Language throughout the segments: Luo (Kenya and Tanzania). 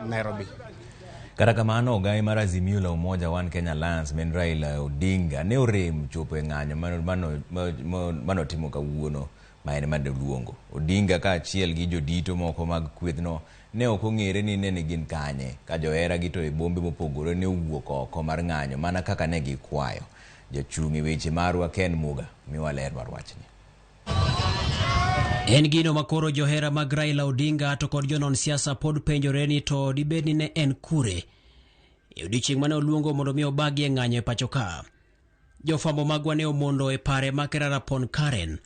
Nairobi. Kata kamano, ogai mar Azimio la Umoja One Kenya Alliance men Raila Odinga ne orem chopo e ng'anyo manotimo kawuono ma en mane oluongo. Odinga kaachiel gi jodito moko mag kwethno ne ok ong'ere ni ne gin kanye ka johera gi to e bombe mopogore ne owuok oko mar ng'anyo mana kaka ne gikwayo. Jachung' e weche marwa Ken Muga miwa ler mar wachni. En gino makoro johera mag Raila Odinga to kod jonon siasa pod penjore ni to dibed ni ne en kure e odiechieng' mane oluongo mondo mi obagie ng'anyo e pacho ka. Jofwambo magwa ne omondo e pare ma Kerarapon Karen,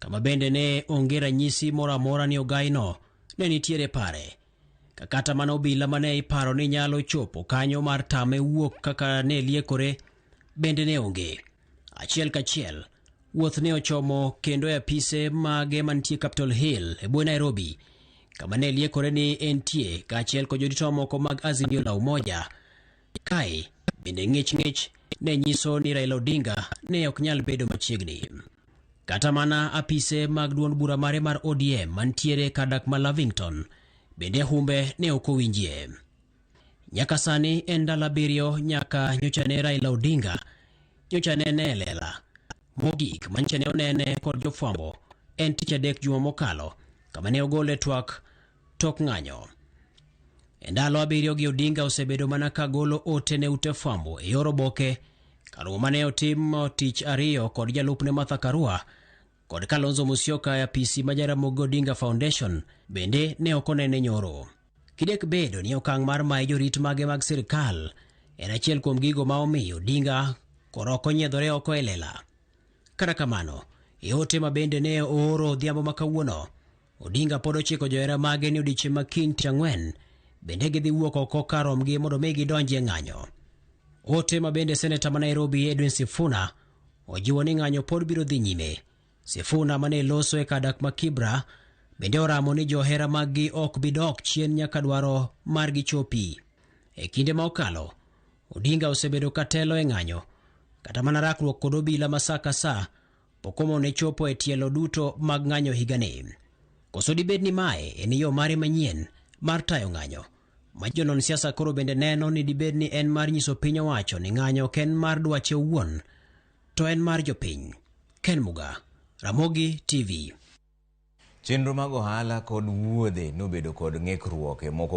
kama bende ne onge ranyisi moro amora ni ogaino ne nitiere pare. Ka kata mana obila mane iparo ni nyalo chopo kanyo mar tame wuok kaka ne liekore bende ne onge. Achiel kachiel, wuoth ne ochomo kendo e apise mage mantie Capitol Hill e bwo Nairobi, kama ne liekore ni entie kaachiel kod jodito mamoko mag Azimio la Umoja. Kae bende ng'ich ng'ich ne nyiso ni Raila Odinga ne ok nyal bedo machiegni. Kata mana apise mag duond bura mare mar ODM mantiere kar dak ma Lavington bende humbe ne ok owinjie. Nyaka sani en ndalo 7 nyaka nyocha ne Raila Odinga nyocha nene e lela. Mogik manyocha ne onene kod jofwambo en tich adek juma mokalo kama ne ogole twak tok ng'anyo. E ndalo 7 gi Odinga osebedo mana ka golo ote ne ute fwambo e yor oboke karomo mane otim tich ariyo kod jalupne Martha Karua kod Kalonzo Musyoka e apisi ma Jaramogi Odinga Foundation bende ne ok onene nyoro. Kidek bedo ni okang' mar maye jorit mage mag sirikal en achiel kuom gigo ma omiyo Odinga koro ok onyiedhore oko e lela. Kata kamano, e ote ma bende ne ooro odhiambo ma kawuono, Odinga pod ochiko johera mage ni odiechieng' ma kiny tich ang'wen bende gidhi wuok oko kar romgi mondo mi gidonji e ng'anyo. Ote ma bende seneta ma Nairobi Edwin Sifuna ojiwo ni ng'anyo pod biro dhi nyime. Sifuna mane loso e kar dak ma Kibra bende oramo ni johera maggi ok bi dok chien nyaka dwaro margi chopi. E kinde ma okalo, Odinga osebedo ka telo e ng'anyo kata mana rakruok kod obila ma sa ka sa pok omone chopo e tielo duto mag ng'anyo higani. Koso dibed ni mae en yo mare manyien mar tayo ng'anyo ma jonon siasa koro bende neno ni dibed ni en mar nyiso piny owacho ni ng'anyo ok en mar dwache owuon to en mar jopiny. Ken Muga, Ramogi TV. Chenro mag ohala kod wuodhe nobedo kod ng'ikruok e moko.